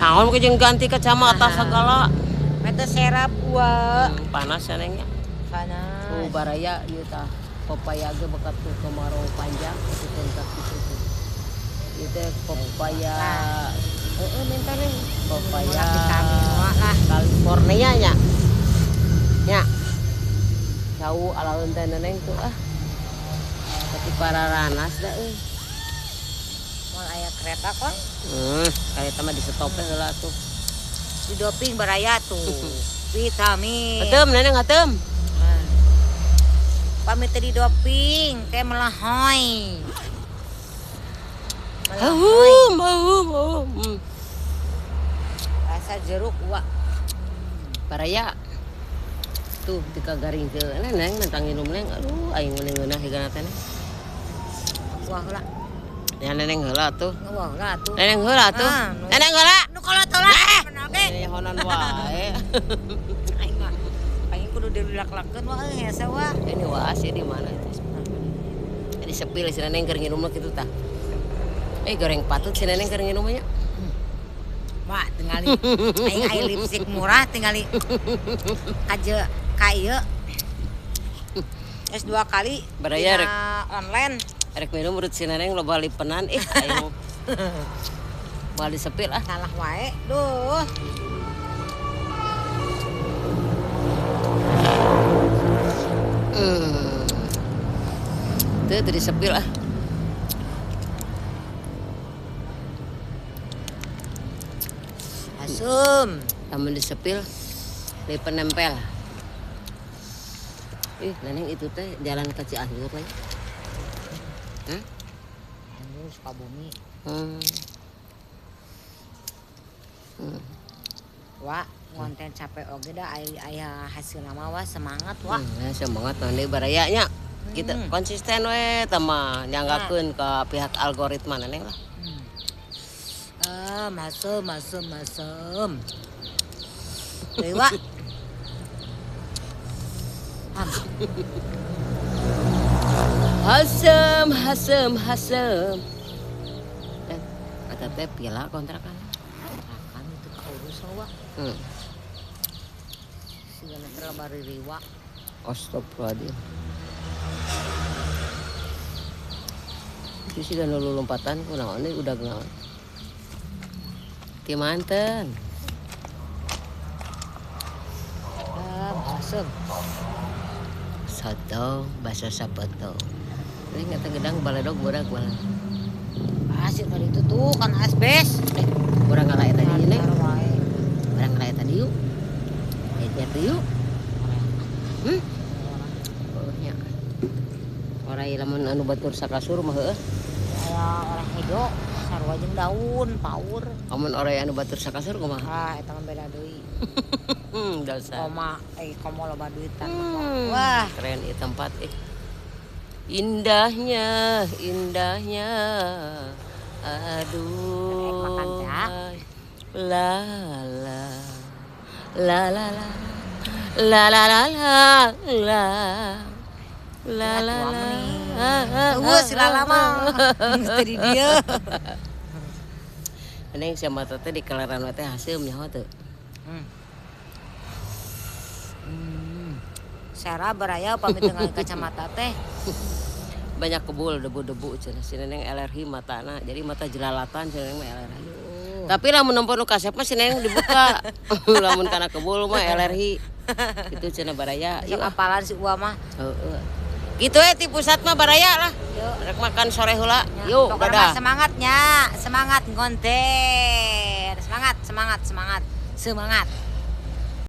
Naon ke jeung ganti kacamata segala. Mete serap wa. Panas ya neng ya. Panas. Oh, baraya ieu tah. Pepaya ge bekat tuh kemarau panjang itu tentak gitu tuh. Ieu teh pepaya. Heeh, minta neng. Pepaya California nya. Nya. Jauh alaun teh neneng tuh ah. Tapi pararanas da euy. Moal aya kereta kon? Kereta mah di stop heula tuh. Di doping baraya tuh. Vitamin. Hateum neneng hateum. Pamit teh di doping teh melahoy. Hum hum hum. Rasa jeruk wa. Baraya. Tuh tika garing teu neneng mentang nginum neng. Aduh aing mah ngeunah higana teh neng. Wah heula. Ya neneng heula tuh. Wah heula tuh. Neneng heula tuh. Neneng heula. Nu kolot-kolot mana oge. Honan wae. Aing mah aing kudu dilak-lakeun wah hese wah. Ini waas ya di mana itu? Di sepil si neneng keur nginum kitu tah. Goreng patut si neneng keur nginum nya. Wah, tingali aing aya lipstik murah tingali kaje ka ieu. Es 2 kali baraya rek online. Rek minum urut si neneng loba lipenan ih aing. Bali sepil ah. Salah wae duh. Tuh tadi sepil ah. Asum. Lamun disepil lipen nempel. Ih, neneng itu teh jalan ke Cianjur lagi. Hah? Cianjur Sukabumi. Wah, konten capek oge dah aya hasilna mah wah semangat wah. Semangat nanti baraya nya. Kita konsisten we tah mah nyanggakeun ka pihak algoritma neneng lah. Masem masem masem. Deui wa. Hasem hasem hasem. Eta teh pila kontrakan. Kontrakan itu kaurus wa. Sigana teh loba ririwa. Astagfirullahaladzim. Itu sih kan lu lompatan kunaon deui udah naon. Ti manten. Asem. Soto bakso sapoto. Ini kata gedang baledog bodak baledog. Asik tadi itu tuh kan asbes. Kurang ngalah eta di neng. Kurang ngalah eta di yuk. Aitnya tuh yuk. Oh nya. Orai lamun anu batur sakasur mah heueuh. Aya orai hejo sarua jeung daun paur. Amun orai anu batur sakasur kumaha? Ah eta mah beda deui. Dosa. Koma komo loba duitan. Wah, keren ieu tempat Indahnya, indahnya. Aduh. Makan teh. La la. La la la. La la la la la. La la la. Eueuh si Lala mah. Geus teu di dieu. Neng sia mata teh di kaleran teh haseum nyaho teu. Sera baraya pamit dengan kacamata teh. Banyak kebul debu-debu cenah si neneng alergi matana. Jadi mata jelalatan si neneng mah alergi. Tapi lamun nempo nu kasep mah si neneng dibuka. Lamun kana kebul mah alergi. Itu cenah baraya. Sok apalan si Uwa mah. Heeh. Gitu ya ti pusat mah baraya lah. Yuk. Rek makan sore heula. Yuk, dadah. Semangatnya, semangat ngonten. Semangat, semangat, semangat. Semangat.